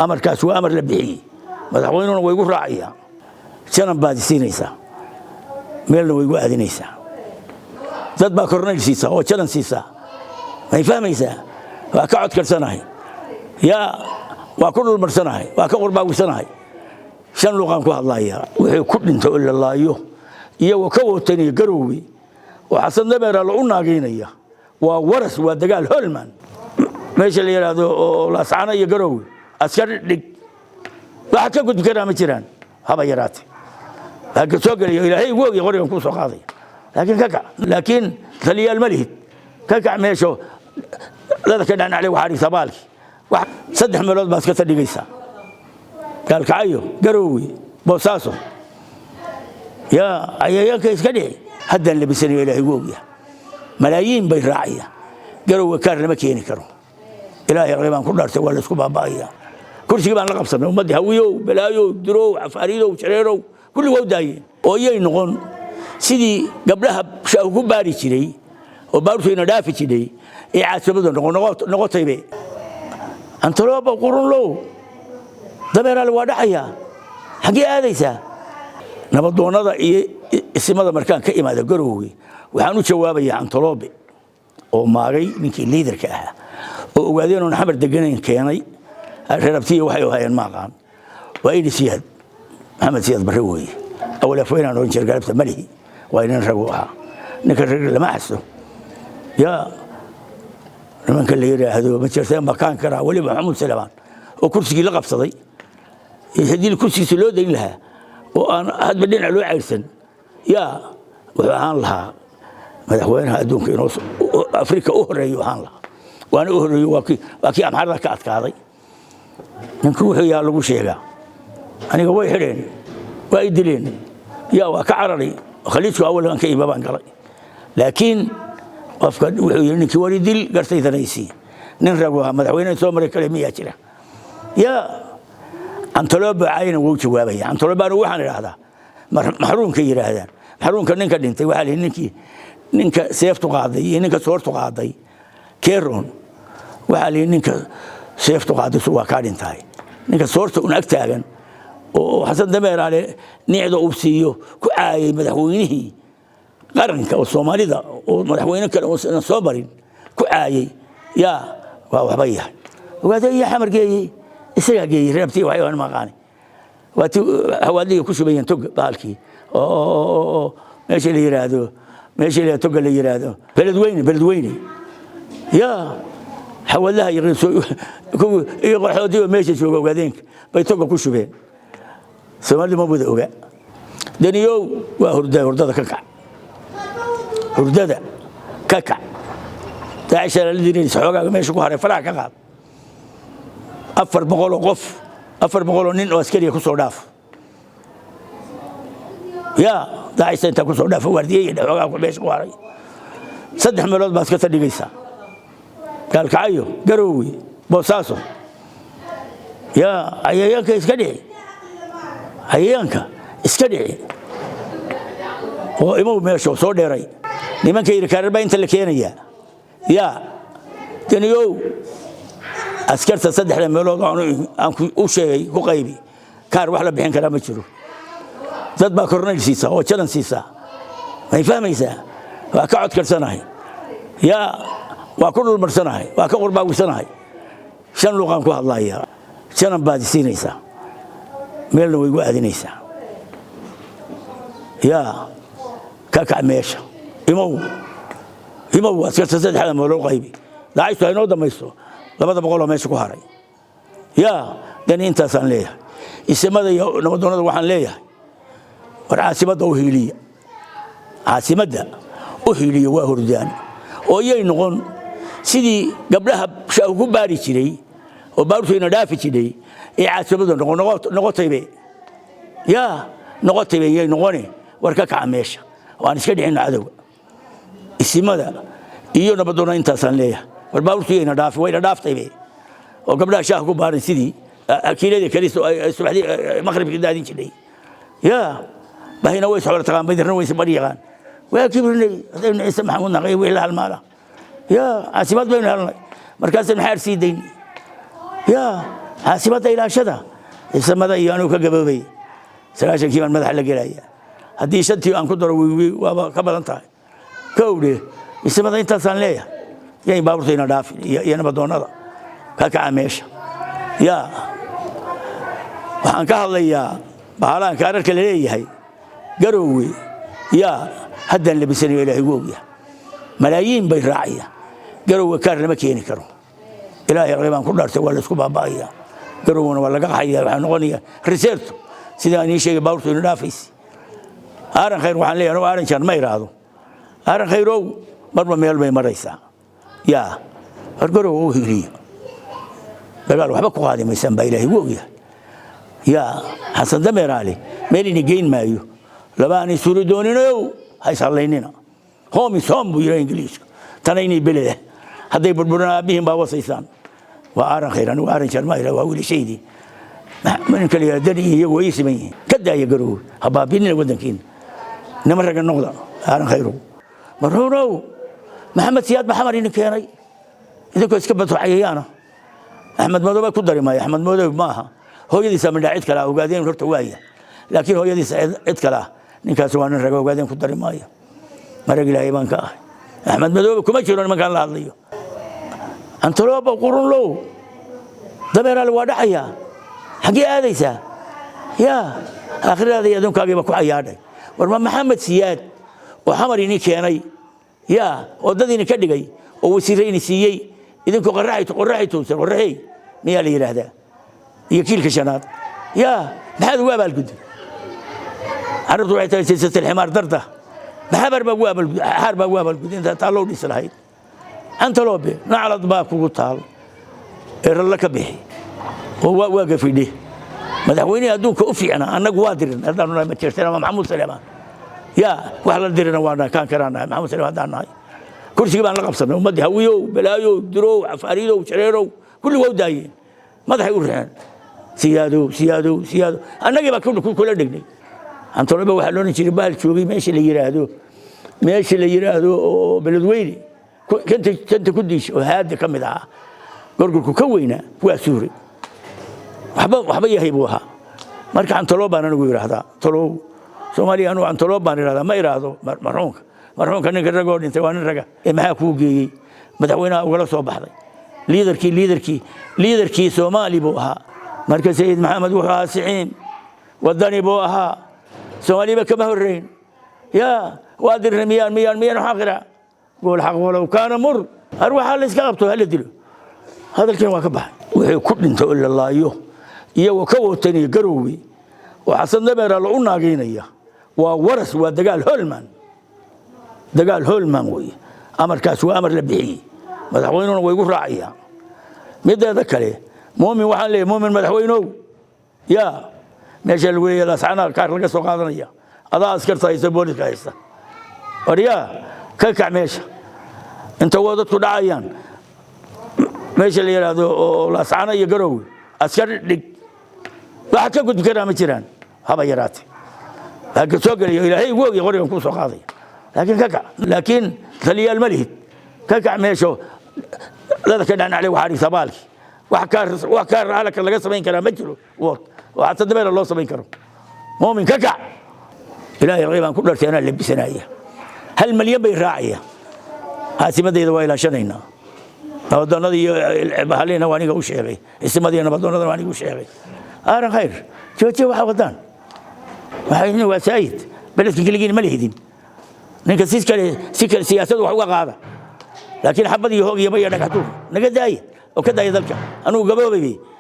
Amarkaas waa amar la bixiyey, madaxweynuhuna way igu raacayaa. Janan baad isiinaysaa, meelna way igu aadinaysaa. Dad baa kornayl siisaa oo janan siisaa, may fahmaysaa? Waa ka codkarsanahay, yaa waa ku dhulmarsanahay, waa ka qurbaawisanahay. Shan luqaan ku hadlaya. Wuxuu ku dhinta oo la laayo iyagoo ka watanaya Garoowe oo Xasan Dameera la u naagaynaya waa waras, waa dagaal holman. Meesha la yidhaahdo oo Laascano iyo Garoowe askar dhig, waxa ka gudbi karaa ma jiraan haba yaraate. Laakiin soo geliyo, Ilaahay igu ogya, qorigan kuu soo qaadaya, laakiin ka kac. Laakiin taliyaal ma lihid, ka kac meesho lada ka dhanacle. Waxaa dhigtaa baalkii saddex meelood baad iska tadhigaysaa: Gaalkacyo, Garoowe, Boosaaso. Yaa cayayaanka iska dhici. Haddaan labisanayo, Ilaahay igu ogyahay, malaayiin bay raacaya. Garoowe kaar lama keeni karo. Ilaahay baan ku dhaartay, waa laysku baaba'aya. Kursigii baan la qabsanay ummaddii Hawiyow, Balaayow, Durow, Cafaariidow, Jareerow, kulli waa u daayeen. Oo iyay noqon sidii gabdhaha shaahu ku baari jiray oo baaruurtayna dhaafi jiray ee caasimadu noqotaybe. Antalooba qurunlow, Dameeraale waa dhaxayaa, xaggee aadaysaa? Nabadoonnada iyo isimada markaan ka imaada Garoowe, waxaan u jawaabayaa Antaloobe oo maagay ninkii liidarka ahaa oo ogaadeen oon Xamar deganayn keenay. Reer abtiya waxay ahaayeen ma aqaan. Waa ini Siyaad, Maxamed Siyaad Barre weeye. Awal afweynaan oran jira, galabta malihi. Waa inin ragu ahaa. Ninka rag lama xasto. Yaa nimanka la yidhaahdo ma jirteen bakaan karaa weliba Maxamuud Salebaan oo kursigii la qabsaday. Haddii kursigiisa loo dayn lahaa oo aan hadba dhinac loo cayrsan, yaa wuxuu ahaan lahaa madaxweynaha adduunka inoo Afrika u horeeyo ahaan lahaa, waana u horeeyo. Waa kii Amxaarada ka adkaaday. Ninku wuxuu yaa lagu sheegaa, aniga way xidheen, waa i dileen, yaa waa ka cararay Khaliijku. Awalkan ka ima baan galay, laakiin qofka wuxuu yidhi ninkii wali dil gartaydanaysi. Nin rag waa madaxweyne soo maray kale miyaa jira? Yaa Antalooba cayna wuu jawaabaya. Antalooba anigu waxaan idhaahdaa maxruumka yidhaahdaan, maxruumka ninka dhintay. Waxaa la yidhi ninkii ninka seeftu qaaday iyo ninka soortu qaaday keeroon? Waxaa la yidhi ninka seeftu qaaday waa kaa dhintahay. Ninka soorta un ag taagan oo Xasan Dameeraale nicda uu siiyo ku caayay madaxweynihii qaranka oo Soomaalida oo madaxweyne kale uusan soo marin ku caayay, yaa waa waxba yahay. Ogaadee iyo Xamar geeyey, isagaa geeyey. Reebtii waxay aan maqaani waa ti Hawaadliga ku shubayeen toga bahalkii oo meesha la yiraahdo, meesha la toga la yiraahdo Beledweyne. Beledweyne yaa Xawaadlaha iyo qaxoodiga meesha jooga Ogaadeenka bay toga ku shubeen. Soomaalidu ma wada oga. Daniyow waa hurda, hurdada ka kac, hurdada ka kac. Daacisha la dirinaysa xoogaaga meesha ku haray faraha ka qaad. 400 oo qof, 400 oo nin oo askariya ku soo dhaaf. Yaa daacista intaa ku soo dhaafo, waardiyey xoogaa meesha ku haray. Saddex meelood baad iska tadhigaysaa: Gaalkacyo, Garoowe, Boosaaso. Yaa cayayaanka iska dhici, cayayaanka iska dhici oo imow meesha soo dheeray. Nimanka yidhi kaarar baa inta la keenayaa. Yaa Daniyow, askarta saddexda meelood aan u sheegay ku qaybi. Kaar wax la bixin karaa ma jiro. Dad baa kornayl siisaa oo janan siisaa, may fahmaysaa? Waa ka codkarsanahay, yaa waa ku dhulmarsanahay, waa ka qurbaawisanahay. Shan luqaan ku hadlaya. Janan baad isiinaysaa, meelna way igu aadinaysaa. Yaa ka kac meesha, imow, imow. Askarta saddexda meelood qaybi. Daacishtu ha inoo dambaysto 200 oo meesha ku haray. Yaa Dani, intaasaan leeyahay. Isimada iyo nabadoonada waxaan leeyahay, war caasimadda u hiiliya, caasimadda u hiiliya. Waa hordaan oo iyay noqon sidii gabdhaha shaahu ku baari jiray oo baaruurtayna dhaafi jiray ee caasimaddu noqotaybe. Yaa noqotaybe iyay noqone. War ka kaca meesha oo aan iska dhicino cadowga. Isimada iyo nabadoona intaasaan leeyahay. War baabuurtu yayna dhaafi, wayna dhaaftaybe, oo gabdhaha shaaha ku baarin sidii akiiladii kale subaxdii maqribkii daadin jiray. Yaa bahina way socda taqaan, badirna way bari yaqaan. Waa kibrinay haddaynu Ciise Maxamuud naqay wixii la halmaala. Yaa caasimaad baynu helnay, markaasaynu xaar sii daynay. Yaa Caasimadda ilaashada, isamada iyo anuu ka gaboobay 90-kii baan madaxa la gelaya. Haddii shantii aan ku daro, waaba ka badan tahay. Kowdhe, isamada intaasaan leeyahay, yay baabuurta ina dhaafin iyo nabadoonnada ka kaca meesha. Yaa waxaan ka hadlayaa bahalahan kaararka la leeyahay Garoowe. Yaa haddaan labisanayo, Ilaahay ugu ogyahay, malaayiin bay raacaya. Garoowe kaar lama keeni karo. Ilaahay baan ku dhaartay, waa laysku baaba'aya. Garowena waa laga qaxaya, waxaa noqonaya riseerto sidaan ii sheegay, baabuurtu ina dhaafaysa. Aaran Khayr waxaan leeyahay, anugu Aaran Jaan ma idhaahdo. Aaran Khayrow, marba meel bay maraysaa. Yaa war Garowe u hiiliyo, dagaal waxba ku qaadi maysaan baa Ilaahay ugu ogyahay. Yaa Xasan Dameeraale meel ina geyn maayo. Laba aanay suuri dooninow, ha ishallaynina. Home is home buu yidhaa Ingiliisku. Tana inay beleda hadday burburaan, aabbihiin baa wasaysaan. Waa Aaran Khayr, anigu Aaran Jaan ma idhaahdo, waa wiilashaydii. Ninka la yidhahdo Dani iyagu way ii siman yihiin. Ka daaya Garoowe, ha baabinina waddankiina, nima ragga noqda. Aaran Khayrow, marhuunow, Maxamed Siyaad Maxamar idin keenay idinkoo iska bato cayayaana. Axmed Madoobe ku dari maayo. Axmed Madoobe maaha, hooyadiisa midhaa cid kale ah. Ogaadeen horta waaya, laakiin hooyadiisa cid kale ah. Ninkaas waa nin raga, ogaadeen ku dari maayo. Marag Ilaahay baan ka ahay, Axmed Madoobe kuma jiro nimankaan la hadlayo. Antalooba qurunlow, Dameeraale waa dhacayaa. Xaggee aadaysaa? Yaa aakhiradaada iyo adduunkaagiiba ku cayaadhay. War ma Maxamed Siyaad oo Xamar ini keenay, yaa oo dad ini ka dhigay oo wasiirre ini siiyey, idinkoo qoraxay qoraxay towsan, qoraxey miyaa la yidhaahdaa, iyo kiilka shanaad, yaa maxaad ugu abaalgudday? Carabtu waxay tahay silsatil ximaar darda. Maxabar baa ugu abaalgud, xaar baa ugu abaalgudday intaa taalloo dhisi lahayd. Antaloobe, naclad baa kugu taal ee ralla ka bixi oo waa gafidhe. Madaxweynihii adduunka u fiicnaa annagu waa dirin haddaanu nahay Majeerteen ama Maxamuud Saleemaan. Yaa wax la dirina waa nahay, kaan karaan nahay. Maxamuud Saleemaan haddaan nahay, kursigii baan la qabsanay. Ummaddii Hawiyow, balaayow, dirow, Cafaariidow, Jareerow, kulli waa u daayeen, madaxay u rixeen. Siyaadow, Siyaadow, Siyaadow, annagii baa kula dhegnay. Antoloba waxaa la odhan jiray bahal joogay meesha la yidhaahdo oo Beledweyne kanta ku diish oo haada ka mid ahaa, gorgorku ka weynaa, waa suuray, waxba waxba yahay buu ahaa. Marka Antoloob baan anigu yidhaahdaa, tolow Soomaaliya, anigu Antoloob baan idhahdaa, ma idhaahdo marxuumka. Marxuumka ninka ragoo dhintay waa nin raga. Ee maxaa kuu geeyey madaxweynaha ugala soo baxday? Liidarkii Soomaali buu ahaa. Marka Sayid Maxamed wuxuu ahaa siciim wadani buu ahaa, Soomaaliba kama horreyn. Yaa waa dirna, miyaan xaqira gool xaq walow kaana mur. Har waxaa la iska qabto, hala dilo. Hadalkiina waa ka baxay. Wuxuu ku dhintay oo la laayo iyagoo ka watanaya Garoowe oo Xasan Dameera la u naagaynaya, waa waras, waa dagaal holman, dagaal holman weeye. Amarkaas waa amar la bixiyey, madaxweynuhuna way igu raacayaa. Mideeda kale, Muumin waxaan leeyahay, Muumin madaxweynow, yaa meesha lagu leeyahay Laascana kaar laga soo qaadanaya, adaa askarta haysta, booliska haysta. War yaa ka kac meesha inta waa dadku dhacayaan, meesha la yidhaahdo oo Laascana iyo Garoowe askar dhig. Waxa ka gudbi karaa ma jiraan haba yaraate. Laakiin soo geliyo, Ilaahay igu ogya, qorigan kuu soo qaadaya. Laakiin ka kac, laakiin taliyaal ma lihid. Ka kac meesho lada ka dhanacle, waxaa dhigtaa baalki. Wax kaar alaka laga samayn karaa ma jiro wood oo xataa dabeera loo samayn karo. Muumin, ka kac. Ilaahay baan ku dhartay, anaa labisanaya, 1 malyan bay raacaya. Caasimadayda waa ilaashanaynaa. Nabadoonnada iyo bahalina waa aniga u sheegay, ismada iyo nabadoonnadana waa aniga u sheegay. Aaran Khayr, joojiya waxa wadaan. Waxay waa saayid, beledka keligiin ma lihidin. Ninka si kale siyaasadu wax uga qaada, laakiin xabad iyo hoog iyo baya dhagax tuur naga daaya oo ka daaya dalka. Anugu gaboobay.